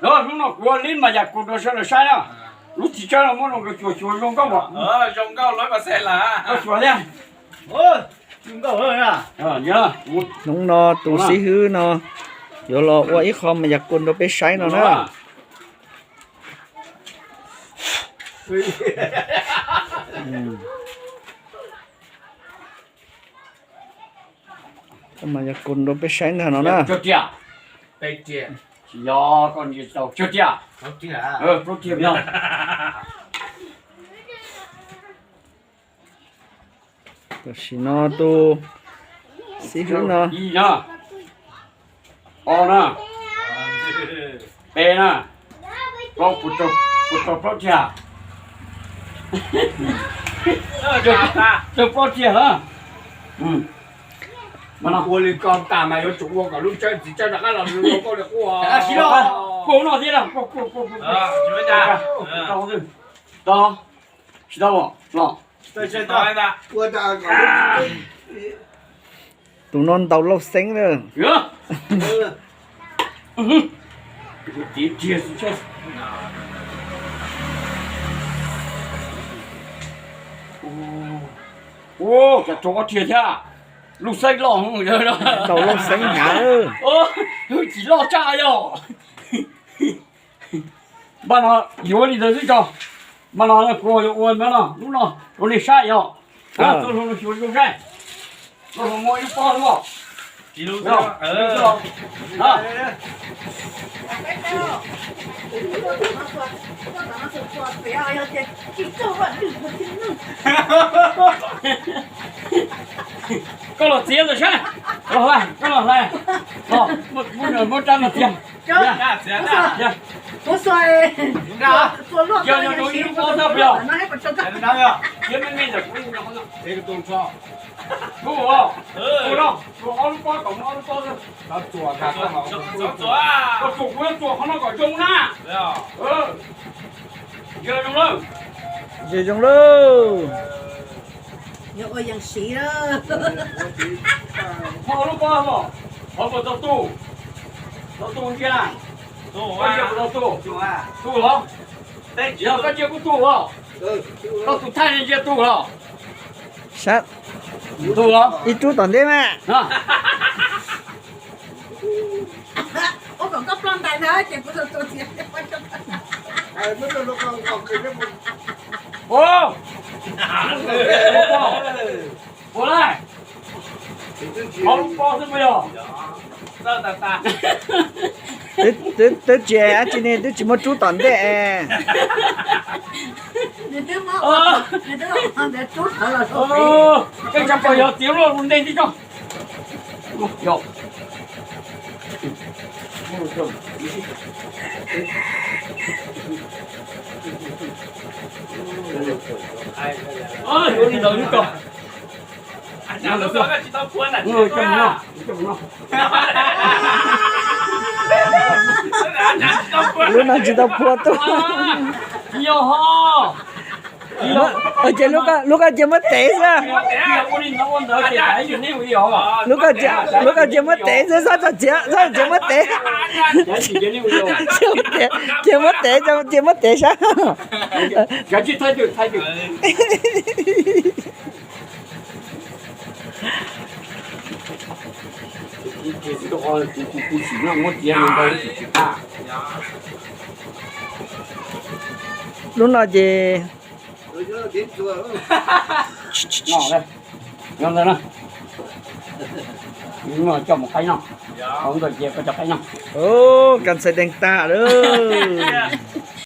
Hnub no kuv ua lib mas yam kuv rau sawv daws saib na. Lub txiv tsawb no muab rau nkawd xyuas xyuas zoo nkauj mas. Xyuas thiab. Hnub no tus xib hwb no yuav los ua ib qho mas yam kuv rau peb saib no na. Mas yog kuv rau peb saib ntag no na. Tam sim no tus xib hwb no, ob na, peb na, puas tau plaub tiag? Tau plaub tiag na. Ua li ko tas mas yuav tsum ua kom lub tsawb txiv tsawb rov qab los zoo nkauj li qub. Kuaj no thiab, tsis tau, tsis tau los. Tus no ntaus lauj xeeb lawm. Ua cas rau ob tiag thiab, lub xeeb loj. Ntaus lauj xeeb hnyav. Hwj chim loj tshaj yog. Npaj no yuav li ntawd xwb tso. Npaj no kuv yuav ua no lub no rau nej saib yog. Txoj hlua no xyuas zoo saib. Txoj hlua muaj ib pob xwb. Koj los txiav ntawm saib. Los hlais, koj los hlais. Los, muab rab los txiav. Yog, yog, yog ib lub pob xwb puas yog? Txiav me me ntawm kuv. Tub, tub no, tsuas ob lub pob kom muaj ob lub pob xwb. Koj tsuas kuv yuav tsuas qhov no kom zoo na. Zoo lawm. Zoo lawm. Muaj ob lub pob os. Qhov puas tau tu? Tau tu ntsia. Koj ntsia puas tau tu? Tu los? Yog koj ntsia kuj tu los? Koj tus thaij ntsia tu los? Tu los? Ib rub tom ntej mas. Ua, ua lawm. Ob lub pob xwb puas yog? Twb tsis dab tsi ne, twb tsis muaj rub tom ntej. Koj tsis pom yog txiav luaj ntej tib tso. Yuav li ntawd xwb tso. Lub no tsis tau phua tuaj. Ces lub koj cia muab tev xwb. Lub koj cia muab tev xwb, txhob txhob txiav, txhob txiav muab tev. Cia muab tev, cia muab tev saib. Lub no ces coj mus qaib noj, nkawd cia koj cov qaib noj. Kas ntxhais deeg tag lawm.